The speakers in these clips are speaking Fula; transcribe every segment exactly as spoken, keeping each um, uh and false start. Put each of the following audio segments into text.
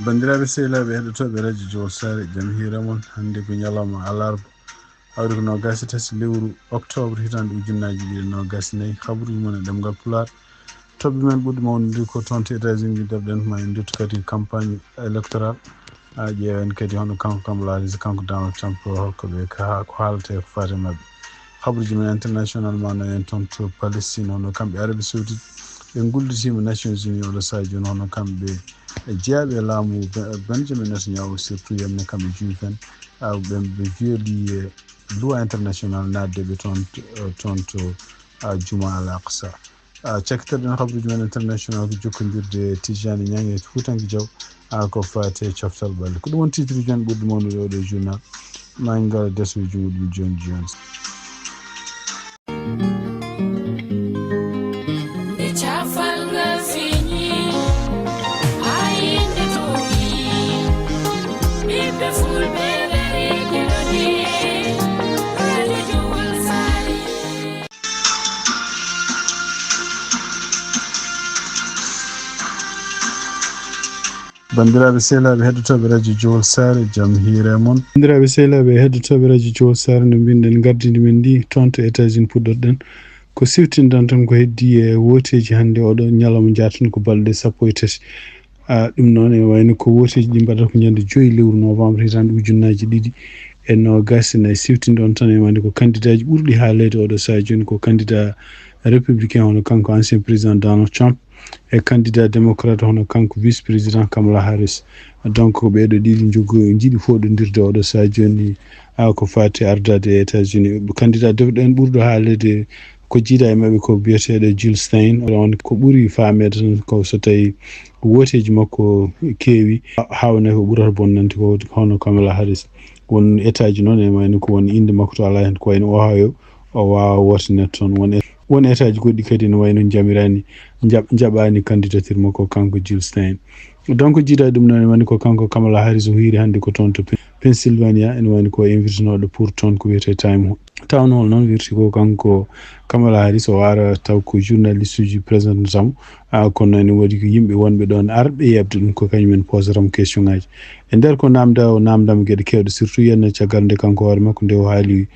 Banndiraaɓe sehilaaɓe heɗotooɓe radio Jowol Saare, jam hiire mon. Hannde ko ñalawma alarba, hawri ko noogaas e tati lewru oktoobre hitaande ujunnaaji ɗiɗi e noogaas e nayi. Habaruuji mon e ɗemngal Pulaar. Toɓɓe men ɓurɗe mawnude ko toon to États-Unis, ɗi darɗen ma en nduttu kadi campagne électorale. A ƴeewen kadi hono kanko Kamala Harris, kanko Donald Trump, holko ɓe ka-, ko haalata e ko faati e maɓɓe. Habaruuji men international ma no en toon to Palestine, hono kamɓe Arabie Saoudite, ɓe ngullitiima Nations Unies oɗo sahaa jooni, hono kamɓe e jeyaaɓe e laamu Be-, Benjamin Netanyahu, surtout yamne kamɓe juifen, a, ɓen ɓe violi, eh, loi international naatde ɓe toon, eh, toon to, a, Juma Al Aqsa. A, cakkitoɗen habaruuji men international ko jokkondirde e Tijani Ñang e Fuutanke Jaw, a, ko faati e coftal ɓalli. Ko ɗum woni titre ji men ɓurɗi mawnude oɗo journal. Ma en ngar e desuuji muɗum jooni jooni. Nde cafal ngal feeñi, haa yimɓe toowi, ɓiɓɓe fulɓe ngari keɗoɗi, radio Jowol Saare. Banndiraaɓe sehilaaɓe heɗotooɓe radio Jowol Saare, jam hiire mon. Banndiraaɓe sehilaaɓe heɗotooɓe radio Jowol Saare, no mbinɗen, gardindi men ndi toon to États-Unis puɗɗorɗen. Ko siwtinɗen tan ko heddii e wooteeji hannde oɗo ñalawma, njaarten ko balɗe sappo e tati. A, ɗum noon ene wayno ko wooteeji ɗi mbaɗata ko ñande joyi lewru novembre hitaande ujunnaaji ɗiɗi e noogaas e nayi. Siwtinɗon tan ene wayno ko kandidaaji ɓurɗi haaleede oɗo sahaa jooni ko kandidaa républicain hono kanko ancien président Donald Trump e candidat démocrate hono kanko vice président Kamala Harris. Donc, ko ɓeeɗo ɗiɗi njogo-, njiɗi fooɗondirde oɗo sahaa jooni, a, ko faati ardaade e États-Unis. Candidat def-, ɗen ɓurɗo haaleede ko jiida e maɓɓe ko biyeteeɗo Jill Stein. On ko ɓuri faameede tan ko so tawi wooteeji makko keewi, ha-, haawnaa ko ɓurata bonnande ko hono Kamala Harris. Won etaaji noon e wayno ko won innde makko to alaa heen, ko wayno Ohio, o waawa woote net toon. Won e-, won etaaji goɗɗi kadi no wayno njamiraani, njaɓ-, njaɓaani candidature makko kanko Jill Stein. Donc, jiida ɗum noon, ene wayno ko kanko Kamala Harris o hiiri hannde ko toon to Pen-, Pennsylvania, ene wayno ko invitinooɗo pour toon ko wiyetee Time Town Hall noon, wirti ko kanko Kamala Harris o ara taw ko journaliste uji présenté tamo, a, kono ene waɗi ko yimɓe wonɓe ɗoon arɓe yeɓde ɗum ko kañum en poosata mo question ngaji. E nder ko naamnda o naamndaama geɗe keewɗe, surtout yenna caggal nde kanko hoore makko nde o haali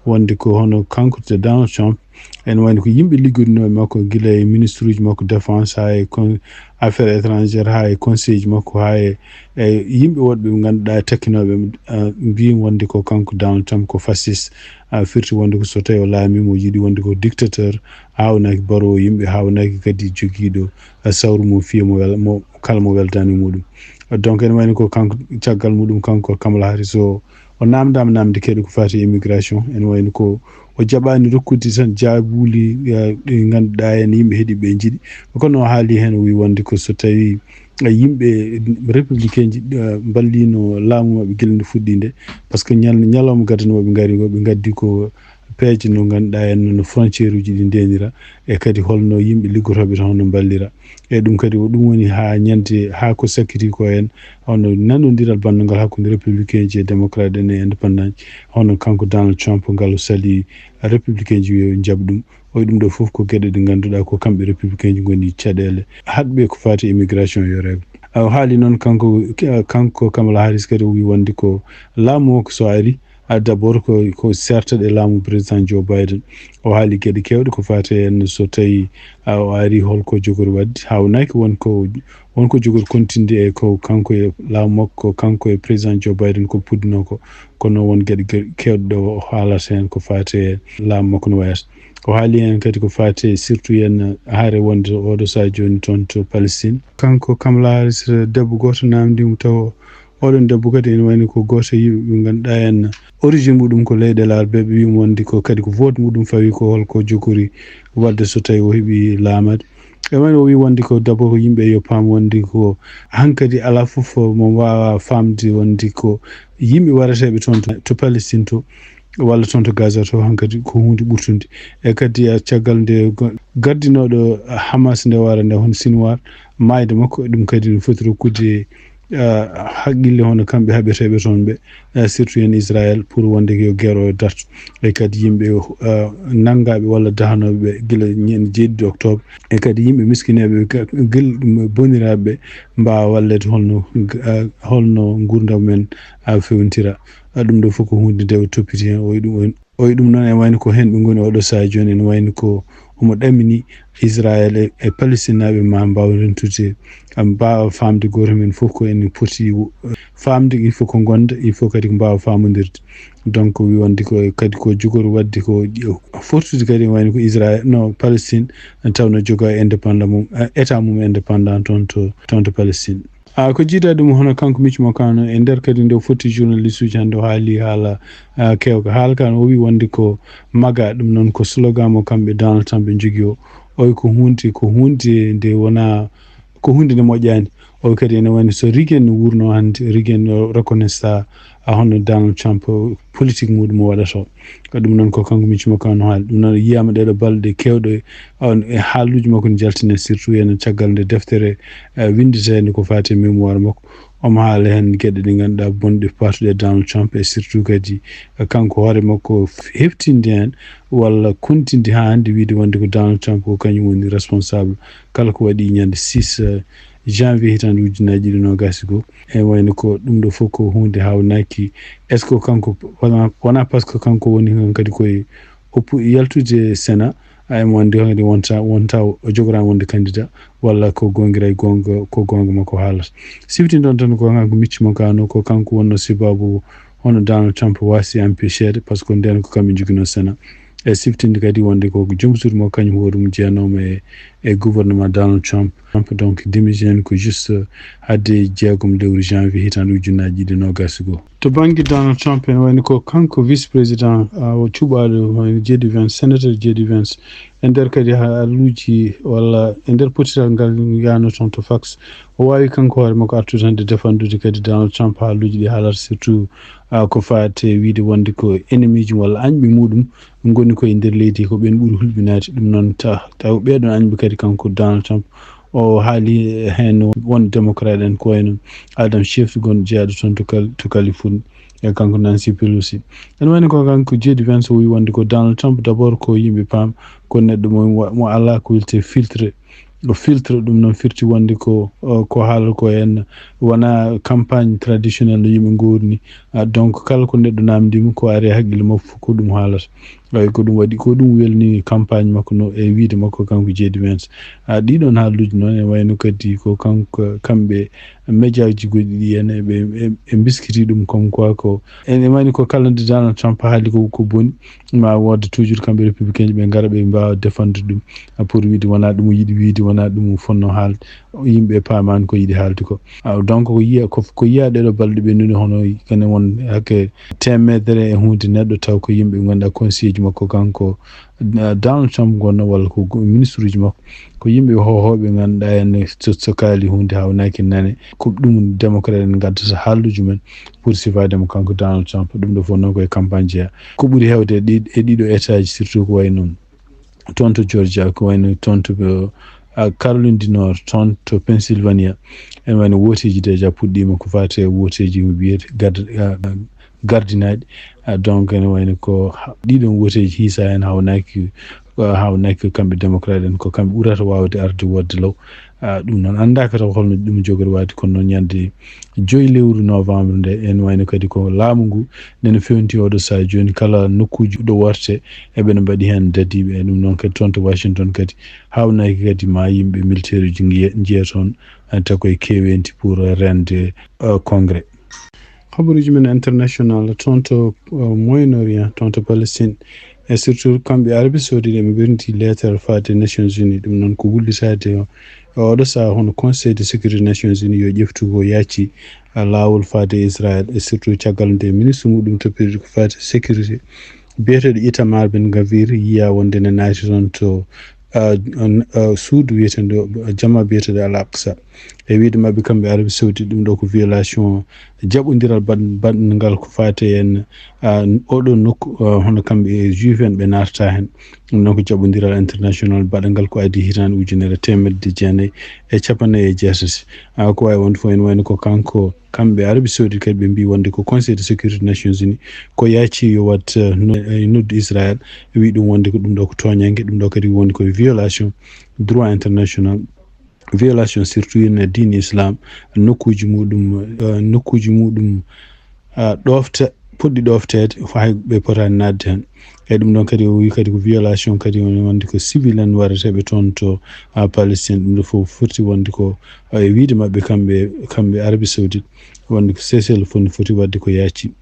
wonde ko hono kanko te Donald Trump, ene wayno ko yimɓe liggodinooɓe makko gila e ministre uji makko défense haa e con-, affaires étrangères haa e conseil ji makko haa e, e yimɓe woɗɓe ɓe ngannduɗaa takkinooɓe, a, mbiyi wonde ko kanko Donald Trump ko fasciste, a, firti wonde ko so tawi o laamiima o yiɗi wonde ko dictateur, haawnaaki baroowo yimɓe, haawnaaki kadi jogiiɗo, a, sawru mo fiya mo wel-, mo kala mo weldaani e muɗum. Donc, ene wayno ko kanko, caggal muɗum, kanko Kamala Harris o, o naamndaama naamnde keewɗe ko faati e immigration. Ene wayno ko o jaɓaani rokkude tan jaabuuli, eh, ɗi ngannduɗaa en yimɓe heɗiiɓe njiɗi. Kono o haali heen, o wi wonde ko so tawi, eh, yimɓe républicain ji, eh, mballino laamu maɓɓe gila nde fuɗɗi nde, par ce que ñal-, ñalawma gadano maɓɓe ngari, ko ɓe ngaddi ko peeje no ngannduɗaa en no frontière uji ɗi ndeenira, e kadi holno yimɓe liggotooɓe toon no mballira. E ɗum kadi, o ɗum woni haa ñande, haa ko sakkiti ko en, hono nanondiral bannungal hakkunde républicain ji e démocrate en e indépendant ji, hono kanko Donald Trump ngal o sali républicain ji, wiya yo njaɓ ɗum. O ɗum ɗo fof ko geɗe ɗe ngannduɗaa ko kamɓe républicain ji ngoni caɗeele haɗɓe ko faati immigration yo règle. O haali noon kanko, kanko Kamala Harris kadi o wi wonde ko laamu o ko so ari, a, d'abord ko, ko serta ɗe laamu président Joe Biden. O haali geɗe keewɗe ko faati heen so tawi, a, o ari holko jogori waɗde. Haawnaaki won ko, won ko jogori kontinde e ko kanko e laamu makko, kanko e président Joe Biden ko puɗɗinoo ko. Kono won geɗe ge-, keewɗe ɗe o haalata heen ko faati e laamu makko no wayata. O haali heen kadi ko faati surtout heen hare wonde oɗo sahaa jooni toon to Palestine. Kanko Kamala Harris, debbo gooto naamndii mo taw Oɗon debbo kadi ene wayno ko gooto e yimɓe ɓe ngannduɗaa en origine muɗum ko leyɗe Larabeeɓe, ɓe wiima wonde ko kadi ko vote muɗum fawi ko holko jogori waɗde so tawi o heɓi laamaade. E wayno o wii wonde ko d'abord ko yimɓe yo paam wonde ko hankadi alaa fof mo waawa faamde wonde ko yimɓe wareteeɓe toon to, to Palestine to, walla toon to Gaza to, hankadi ko huunde ɓurtunde. E kadi, a, caggal nde go-, gardinooɗo Hamas nde wara nde, hono Sinwar, maayde makko, ɗum kadi ne foti rokkude haqqille hono kamɓe haɓeteeɓe toon ɓe, surtout en Israël, pour wonde yo guerre o dartu. E kadi yimɓe nanngaaɓe walla dahanooɓe ɓe gila ñande jeeɗiɗi octobre, e kadi yimɓe miskineeɓe gila boniraaɓe ɓe mbaawa walleede holno holno nguurndam men fewnitira. Ɗum ɗo fof ko huunde nde o toppiti heen, o wiyi ɗum o Oyi ɗum noon, e wayno ko heen ɓe ngoni oɗo sahaa jooni, ene wayno ko omo ɗamini Israel e, e Palestinaaɓe ma mbaaw rentude, mbaawa faamde gooto men fof ko ene poti faamde, il faut ko ngonda, il faut kadi ko mbaawa faamondirde. Donc wi wonde ko kadi ko jogori waɗde ko fortude kadi, ene wayno ko Israel no Palestine, taw no joga indépendant mum, état mum indépendant toon to toon to Palestine. A ko jiida ɗum hono kanko micci mo kano e nder kadi nde fotti journaliste uji hannde o haali haala kewka haala kan o wi wonde ko maga ɗum noon ko slogan mo kamɓe Donald Trump ɓe jogi o. Oy ko hunde ko hunde nde wona ko hunde nde moƴƴani. O kadi ene wani so rigen wurno hannde rigen reconnaissance a hono Donald Trump politique muɗum o waɗata o. Ɗum noon ko kanko micci makko no haali ɗum noon yiyama ɗeɗo balɗe kewɗe on e haaluji makko ne jaltine surtout ene caggal nde deftere windetende ko fati e mémoire makko. Omo haala heen geɗe ɗe ngannduɗaa bonɗe patuɗe Donald Trump e surtout kadi kanko hoore makko heftinde heen walla kontinde haa hannde wiide wonde ko Donald Trump ko kañum woni responsable kala ko waɗi ñande six janvier hitaande ujunnaji ɗiɗi nogas e goo. E wayno ko ɗum ɗo fof ko hunde haawnaki est ce que kanko wona par ce que kanko woni heen kadi koye oppo yaltude Sénat, a emo anndi kadi wonta wonta o jogoraama wonde candidat walla ko goonga ray goonga ko goonga makko haalata. Sifti ɗon tan ko kanko micci mo kano ko kanko wonno sibabu hono Donald Trump waasi empêcheede par ce que nden ko kamɓe njogino Sénat. E siftinde kadi wonde ko joom suudu makko kañum hoore mum jeyanoomo e e gouvernement Donald Trump. Trump donc démissionne ko juste hadde jeegom lewru janvier hitaande ujunnaji ɗiɗi nogas e goo. To bannge Donald Trump ene wayno ko kanko vice président o cuɓaaɗo wayno J D Vance, sénateur J D Vance e nder kadi haaluuji walla e nder potital ngal yahno toon to Fox. O waawi kanko hoore makko artude hannde defandude kadi Donald Trump haaluuji ɗi haalata surtout ko faati e wiyde wonde ko ennemi ji walla añɓe muɗum ngoni koye nder leydi ko ɓeen ɓuri hulɓinaade ɗum noon taw ɓeeɗoon añɓe kadi kanko Donald Trump o haali heen won démocrate en ko wayno Adam Schiff gonɗo jeyaaɗo toon to Californie e kanko Nancy Pelosi. Ene wayno ko kanko J D Vance o wi wonde ko Donald Trump d' abord ko yimɓe paam ko neɗɗo mo alaa ko wiyetee filtre o filtre ɗum noon firti wonde ko ko haalata ko en wona campagne traditionnel no yimɓe ngowri ni. Donc kala ko neɗɗo namdima ko ari e haqqille makko fof ko ɗum haalata. Ay ko ɗum waɗi ko ɗum welni campagne makko no e wiide makko kanko J D Vance. Ɗiɗon haaluuji noon e wayno kadi ko kanko kamɓe médiaji goɗɗi ɗi en eɓe e biskiti ɗum comme quoi ko ene wayno ko kala nde Donald Trump haali ko ko boni ma wodde toujours kamɓe républicain ɓe ngara ɓe mbawa défendre ɗum pour wiide wona ɗum yiɗi wiide wona ɗum fonno haalde. Yimɓe paamani ko yiɗi haalde ko donc ko yiya ko yiya ɗeɗo balɗe ɓennude hono kene won hakke temedere e hunde neɗɗo taw ko yimɓe gonɗa conseil ji makko kanko Donald Trump gonno walla ko ministre uji makko ko yimɓe hohoɓe ganduɗa en so kaali hunde hawnaki nane ko ɗum démocrate en gaddata haalluji men pour sifademo kanko Donald Trump ɗum ɗo fof noon koye campagne jeeya ko ɓuuri hewde e ɗiɗo état ji surtout ko way noon toon to Georgia ko wayno toon to Caroline du Nord toon to Pennsylvania ene wayno wooteeji déjà puɗɗiima ko faati e wooteeji wiyete gardinaaɗi. Donc ene wayno ko ɗiɗon wooteeji hiisa heen hawnaaki hawnaaki ko kamɓe démocrate en ko kamɓe ɓurata waawde arde woodde law. Ɗum noon anndaaka taw holno ɗum jogori waade kono noon ñande joyi lewru novembre nde ene wayno kadi ko laamu ngu nene fewnti oɗo saha jooni kala nokkuuji ɗo worte eɓene mbaɗi heen dadiiɓe e ɗum noon kadi toon to Washington kadi hawnaaki kadi ma yimɓe militaire uji njiya toon taw koye keewenti pour rende congrès. Habaruuji men international toon to Moyen Orient toon to Palestine e surtout kamɓe Arabie Saoudite eɓe ɓerndi leetar faade Nations Unies ɗum noon ko wullitaade oɗo saha hono Conseil de sécurité Nations Unies yo ƴeftu ko yaaci laawol faade Israël e surtout caggal nde ministre muɗum toppirɗo ko faade sécurité biyeteeɗo Itamar Ben Gavir yiya wonde ne naati toon to suudu wiyeteeɗo jama biyeteeɗo Al Aqsa e wiide maɓɓe kamɓe Arabie Saoudite ɗum ɗo ko violation jaɓondiral baɗngal ko faate en oɗo nokku hono kamɓe e juif en ɓe naatata heen. Ɗum noon ko jaɓondiral international baɗangal ko adii hitaande ujunere teemedde jeenayi e cappanɗe nayi e jeetati. A, ko waawi wonde fof, ene wayno ko kanko, kamɓe Arabie Saoudite kadi ɓe mbii wonde ko Conseil de sécurité Nations Unies ko yaaci yo waɗ, eh, no-, eh, noddu Israël, wi ɗum wonde ko ɗum ɗo ko tooñannge, ɗum ɗo kadi wonde ko violation droit international, violation surtout ene diine Islam, nokkuuji muɗum, eh, nokkuuji muɗum, ah, ɗoofta, puɗɗi ɗoofteede, hay ɓe potaani naatde heen. E ɗum ɗoon kadi, o wii kadi ko violation kadi woni wonde ko civil en waɗeteeɓe toon to, ah, Palestine. Ɗum ɗo fof foti wonde ko, ah, e wiyde maɓɓe kamɓe, kamɓe Arabie Saoudite, wonde ko cessez-le-feu ne foti waɗde ko yaaci.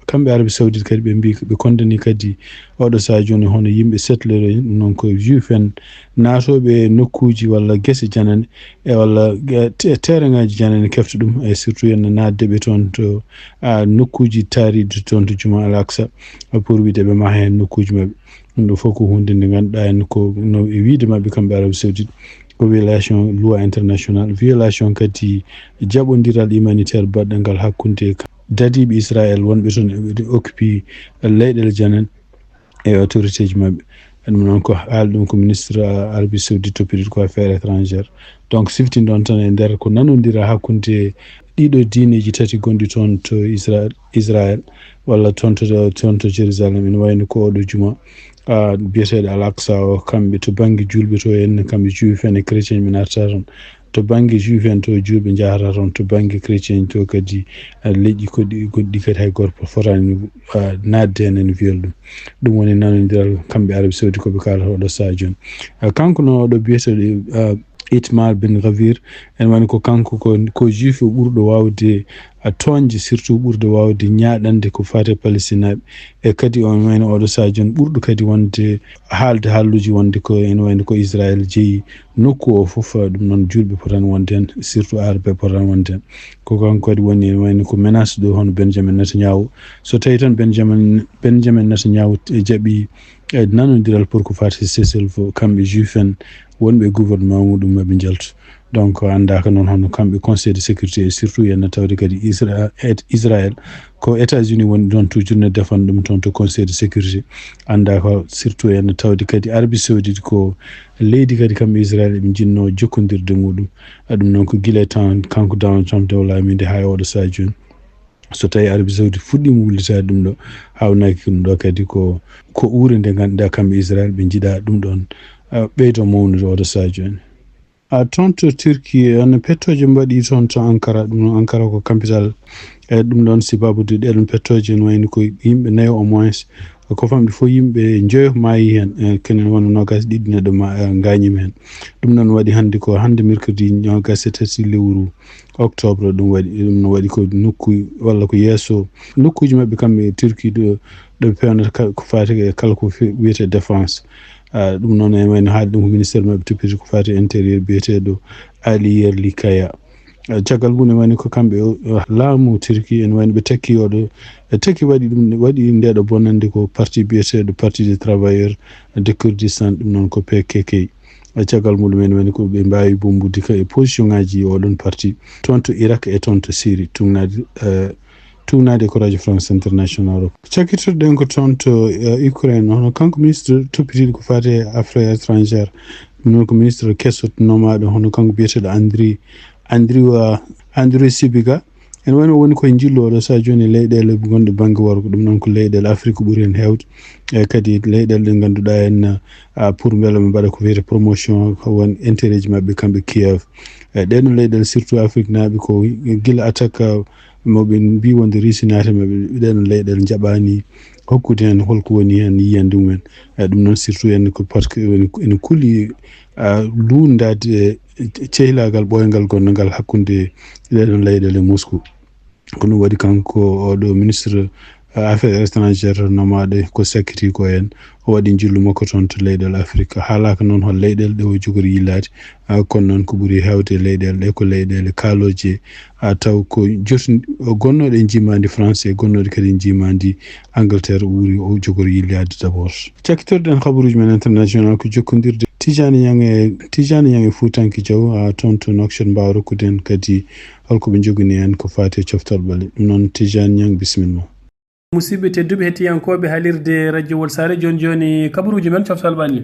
Kamɓe Arabie Saoudite kadi ɓe mbii, ɓe condamni kadi oɗo sahaa jooni hono yimɓe settlers en, noon ko juif en naatooɓe e nokkuuji walla gese janane, e walla, eh, te-, tereŋaaji janane kefta ɗum, e surtout en naatde ɓe toon to, ah, nokkuuji taariiɗi toon to Juma Al Aqsa, pour wiyde ɓe maha heen nokkuuji maɓɓe. Ɗum ɗo fof ko huunde nde ngannduɗaa en ko no e wiyde maɓɓe kamɓe Arabie Saoudite ko violation loi international, violation kadi jaɓondiral humanitaire baɗɗangal hakkunde dadiiɓe Israël wonɓe toon e occupé leyɗeele janane e autorité ji maɓɓe. Ɗum noon ko haali ɗum ko ministre Arabie Saoudite toppitiiɗo ko affaires étrangères. Donc siftinɗon tan e nder ko nanondira hakkunde ɗiɗo diineeji tati gonɗi toon to Isra-, Israël walla toon to, toon to Jérusalem, ene wayno ko oɗo juma, ah, biyeteeɗo Al Aqsa o, kamɓe to bannge juulɓe to en, kamɓe juif en e chrétien ɓe naatata toon. To bannge juif en to juulɓe njahata toon, to bannge chrétien to kadi, ah, leƴƴi goɗɗi, goɗɗi kadi hay gooto fotaani, ah, naatde heen ene viol ɗum. Ɗum woni nanondiral kamɓe Arabie Saoudite ko ɓe kaalata oɗo sahaa jooni. Ah, kanko noon oɗo biyeteeɗo, ah, Itamar Ben Gvir, ene wayno ko kanko ko, ko juif o ɓurɗo waawde, a, tooñde, surtout ɓurɗo waawde ñaaɗande ko faati e Palestinaaɓe. E kadi o wayno oɗo sahaa jooni ɓurɗo kadi wonde, haalde haalluuji wonde ko ene wayno ko Israël jeyi nokku o fof, ɗum noon juulɓe potani wonde heen, surtout Arabes potani wonde heen. Ko kanko kadi woni ene wayno ko menace ɗo hono Benjamin Netanyahu. So tawii tan Benjamin, Benjamin Netanyahu jaɓi e nanondiral pour ko faati e cessez-le-feu, kamɓe juif en wonɓe e gouvernement muɗum maɓe njaltu. Donc anndaaka noon hono kamɓe Conseil de sécurité, e surtout ene tawde kadi Isra-, et-, Israël ko États-Unis woni ɗoon toujours ne defan ɗum toon to Conseil de sécurité. Anndaaka surtout ene tawde kadi Arabie Saoudite ko leydi kadi kamɓe Israël eɓe njinnoo jokkondirde muɗum. Ɗum noon ko gila tan kanko Donald Trump nde o laamiinde haa e oɗo sahaa jooni. So tawii Arabie Saoudite fuɗɗiima wullitaade ɗum ɗo, haawnaaki ɗum ɗo kadi ko, ko uure nde ngannduɗaa kamɓe Israël ɓe njiɗaa ɗum ɗoon, ah, ɓeydo mawnude oɗo sahaa jooni. Ah, toon to Turquie, hono pettooje mbaɗi toon to Ankara, ɗum noon Ankara ko capital. E ɗum ɗoon sababude ɗee ɗoon pettooje no wayno ko yimɓe nayo au moins, ko famɗi fof yimɓe njoyo maayi heen, e kenen wona noogaas e ɗiɗi neɗɗo ma, eh, ngaañiima heen. Ɗum noon waɗi hannde ko hannde mercredi noogaas e tati lewru octobre, ɗum waɗi, ɗum no waɗi ko nokku walla ko yeeso nokkuuji maɓɓe kamɓe e Turquie ɗo, ɗo ɓe peewnata ka-, ko faati e kala ko fe-, wiyetee défense. Ah, ɗum noon ene wayno haali ɗum ko ministére maɓɓe toppitoo ko faati e intérieur biyeteeɗo Ali Yerlikaya. Ah, caggal mum ene wayno ko kamɓe o, o laamu Turquie ene wayno ɓe tekki oɗo, ɓe tekki waɗi ɗum, waɗi ndeɗo bonannde ko parti biyeteeɗo Parti des Travailleurs de Kurdistan, ɗum noon ko P K K. E caggal muɗum en woni ko ɓe mbaawi bumbudi ka e position ŋaaji oɗon parti toon to Irak e toon to Syrie, tugnaade, eh, tugnaade ko Radio France International o. Cakkitorɗen ko toon to, eh, Ukraine, hono kanko ministre toppitiiɗo ko faati e affaires étrangères, ɗum noon ko ministre keso nomaaɗo, hono kanko biyeteeɗo Andri, Andriy wa-, Andriy Sybiga. Ene wayno woni koye njillu oɗo sahaa jooni e leyɗeele gonɗe bannge worgo, ɗum noon ko leyɗeele Afrik ɓuri heen heewde. E kadi leyɗeele ɗe ngannduɗaa en, ah, pour mbele ɓe mbaɗa ko wiyetee promotion, ko won intérêt ji maɓɓe kamɓe Kiev. E ɗeen ɗoon leyɗeele, surtout Afriknaaɓe, ko gila attaque, ah, mo ɓe mbii wonde Russie naati maɓɓe, ɗeen ɗoon leyɗeele njaɓaani hokkude heen holko woni heen yiyannde mumen. E ɗum noon surtout en ko parce que ene, ene kuli, ah, luunndaade e cehlaagal ɓooyngal gonngal hakkunde ɗee ɗoon leyɗeele e Moscou. Ko ɗum waɗi kanko oɗo ministre, eh, affaires étrangères nomaaɗo ko sakkitii ko en, o waɗi njillu makko toon to leyɗeele Afrik. Haalaaka noon hol leyɗeele ɗe o jogori yillaade, ah, kono noon ko ɓuri heewde e leyɗeele ɗe ko leyɗeele kaalooje, ah, taw ko jot-, gonnooɗe e njiimaandi France, gonnooɗe kadi e njiimaandi Angleterre o ɓuri o jogori yillaade d'abord. Cakkitorɗen habaruuji men international ko jokkondirde Tijani Yang e, Tijani Yang e Fuutanke Jaw, ah, toon to Nouakchott, mbaawa rokkude en kadi holko ɓe njogani en ko faati e coftal ɓale. Ɗum noon, Tijani Yang, bisimilla ma. Musidɓe tedduɓe, hettiyankooɓe haalirde radio Walsare, jooni jooni kabaruuji men coftal ɓalli.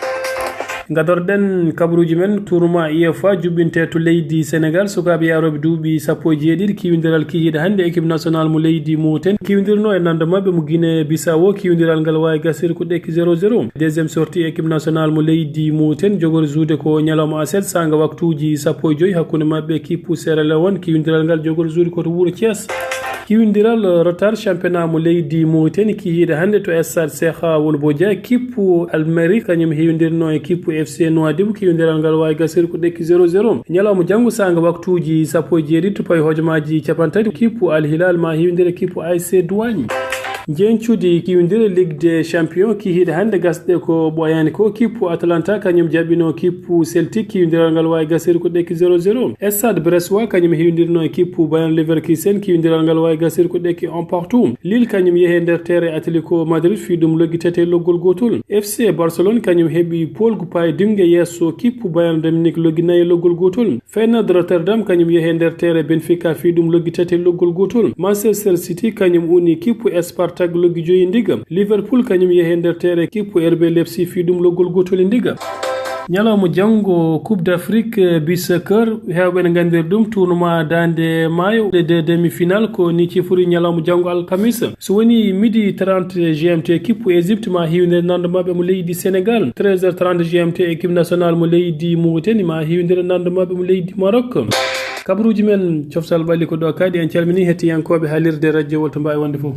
Gadorɗen kabaruuji men, tournoi UEFA juɓɓinte to leydi Sénégal, sukaaɓe yaarooɓe duuɓi sappo e jeeɗiɗi, kiwindiral kihiiɗe hannde équipe nationale mo leydi Mauritanie kiwindirno e nande maɓɓe mo Guinée Bissau. Kiwindiral ngal waawi gasirde ko ɗekki zéro zéro. Deuxième sortie équipe nationale mo leydi Mauritanie jogori joude ko ñalawma aset saanga waktuuji sappo e joy hakkunde maɓɓe kippu Sierra Leone. Kiwindiral ngal jogori joude ko to wuro Thiès. Kiwindiral retard championnat mo leydi Mauritanie kihiiɗe hannde to stade Cheikh Wul Bodia, kippu Almeri kañum heewindirno e kippu F C Nouadhibou. Kiwindiral ngal waawi gasirde ko ɗekki zéro zéro. Ñalawma janngo saanga waktuuji sappo e jeeɗiɗi to pawi hojomaaji cappanɗe tati, kippu Al Hilal ma heewindire kippu A S C Douane. Njeñcudi kiwindire Ligue des Champions kihiiɗe hannde gasɗe ko ɓooyaani ko, kippu Atalanta kañum jaɓɓino kippu Celtic. Kiwindiral ngal waawi gasirde ko ɗekki zéro zéro. Stade Bressois kañum heewindirno e kippu Bayer Leverkusen. Kiwindiral ngal waawi gasirde ko ɗekki un partout. Lille kañum yehi e nder terrain Atlético Madrid, fii ɗum loggi tati e loggol gootol. F C Barcelone kañum heɓi poolgu paayodingu e yeeso kippu Bayern de Munich, loggi nayi e loggol gootol. Feyenoord Rotterdam kañum yehi e nder terrain Benfica, fii ɗum loggi tati e loggol gootol. Manchester City kañum uni kippu Spartak, loggi joyi e ndiga. Liverpool kañum yehi e nder terrain kippu R B Leipzig, fii ɗum loggol gootol e ndiga. Ñalawma janngo Coupe d'Afrique, eh, beach soccer, heewɓe ne nganndiri ɗum tournoi daande maayo, les deux demi-finales, ko ni cifori ñalawma janngo alkamisa. So woni midi trente G M T, kippu Égypte ma heewindire nande maɓɓe mo leydi Sénégal. Treize heures trente G M T, équipe nationale mo leydi Mauritanie ma heewindire nande maɓɓe mo leydi Maroc. Kabaruuji men coftal ɓalli ko ɗo kadi. En calmini hettiyankooɓe haalirde radio Walta mbawi wonde fof.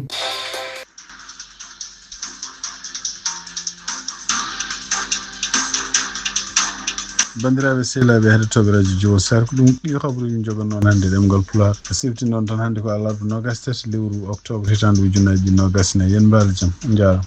Banndiraaɓe sehilaaɓe heɗotooɓe radio Jiwo Sar, ko ɗum ɗi kabaruuji jogonnoon hannde ɗemngal Pulaar. Sifti noon tan hannde ko alarba noogaas tati lewru octobre hitaande ujunnaji ɗiɗi noogaas e nayi. Yen mbaar jam. On njaaraama.